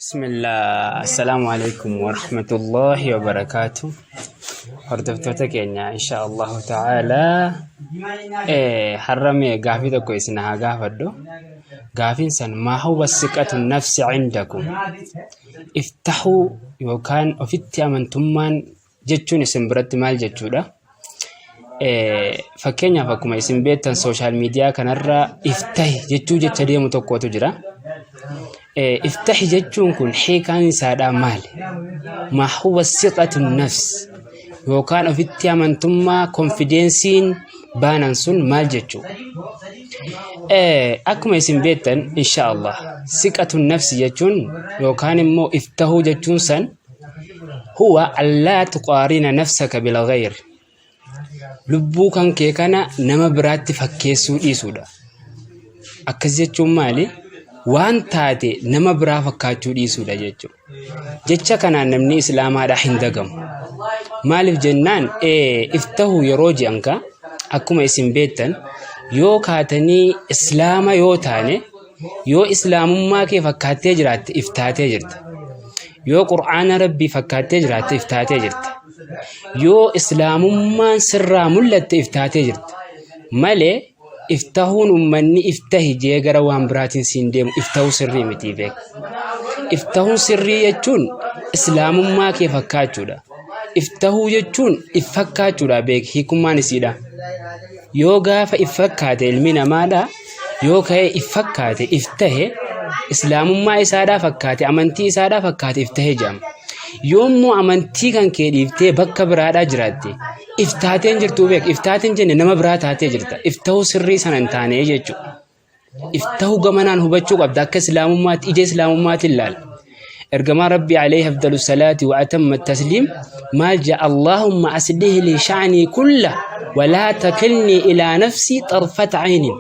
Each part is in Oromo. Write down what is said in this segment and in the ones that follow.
Bismillah, Assalaamu alaikum warahmatullahi wabarakaatu. Hordoftoota keenya insha Allahu ta'ala har'a mee gaafii tokko isin haa gaafadhu. Gaafiin san maa huwa siqatu nafsi indakum? Iftahuu yookaan ofitti amantummaan jechuun isin biratti maal jechuudha? Fakkeenyaaf akkuma isin beektan sooshaal miidiyaa kanarra iftahi jechuu jecha deemu tokkotu jira. Iftahi jechuun kun hiikaan isaadhaa maali? Maa huwa siqatu nafs yookaan ofitti amantummaa konfideensiin baanan sun maal jechuudha? Akkuma isin beektan insha Allah siqatu nafsi jechuun yookaan immoo iftahuu jechuun san Huwa allaa tuqaarina nafsaka bilghayr. Lubbuu kan kee kana nama biraatti fakkeessuu dhiisuudha. Akkas jechuun maali? Waan taate nama biraa fakkaachuu dhiisuudha jechuudha. Jecha kanaan namni islaamaadhaa hin dagamu. Maaliif jennaan iftahu yeroo je'an ka akkuma isin beektan yoo kaatanii islaama yoo taane yoo islaamummaa kee fakkaattee jiraatte iftaatee jirta. Yoo Qur'aana Rabbii fakkaattee jiraatte iftaatee jirta. Yoo islaamummaan sirraa mul'atte iftaatee jirta. Malee iftahuun ummanni iftahi jee gara waan biraatiin siin deemu iftahuu sirrii mitii beek. Iftahuun sirrii jechuun islaamummaa kee fakkaachuudha. Iftahuu jechuun if fakkaachuudha beek hiikummaan isiidha. Yoo gaafa if fakkaate ilmi namaadha yoo ka'ee if fakkaate if tahe islaamummaa isaadhaa fakkaate amantii isaadhaa fakkaate if tahe jedhama. Yoo immoo amantii kan kee dhiiftee bakka biraadhaa jiraatte if taateen jirtuu beek if taateen jenne nama biraa taatee jirta if tahuu sirrii sana hin taane jechuudha. If tahuu gamanaan hubachuu qabda akka islaamummaatti ija islaamummaatiin ilaala. Ergamaan Rabbii alayhi afdalu salaati wa atamma tasliim maal jedha Allahumma aslih li sha'nii kulla walaa takilnii ilaa nafsii xarfata aynin.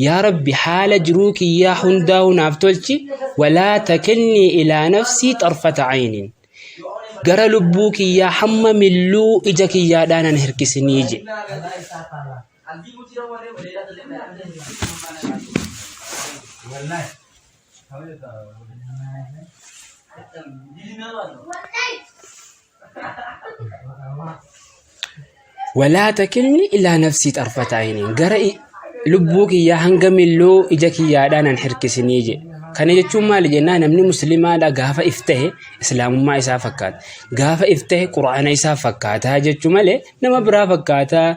Yaa Rabbi haala jiruu kiyyaa hundaa'uu naaf tolchi walaa takilnii ilaa nafsii xarfata aynin. Gara lubbuu kiyyaa hamma milluu ija kiyyaadhaa nan hirkisinii jedhe. Walaa takilni ilaa nafsii xarfata ayniin gara lubbuu kiyyaa hanga milluu ija kiyyaadhaa nan hirkisinii jedhe. Kana jechuun maali jennaa namni muslimaadha gaafa if tahe islaamummaa isaa fakkaata. Gaafa if tahe qur'aana isaa fakkaataa jechuu malee nama biraa fakkaataa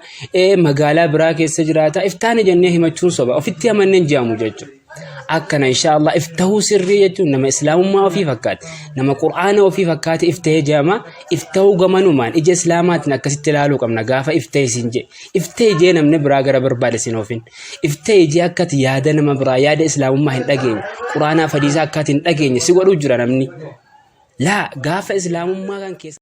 magaalaa biraa keessa jiraataa iftaane jennee himachuun soba ofitti amanneen je'amu jechuudha. Akkana insha Allah if tahuu sirrii jechuun nama islaamummaa ofii fakkaate nama qur'aana ofii fakkaate if tahee je'ama if tahuu gamanumaan ija islaamaatiin akkasitti ilaaluu qabna gaafa if tahe siin jee if tahe jee namni biraa gara barbaade siin oofin if tahe jee akkati yaada nama biraa yaada islaamummaa hin dhageenye qur'aanaa fadiisaa akkati hin dhageenye si godhuu jira namni laa gaafa islaamummaa kan keessa.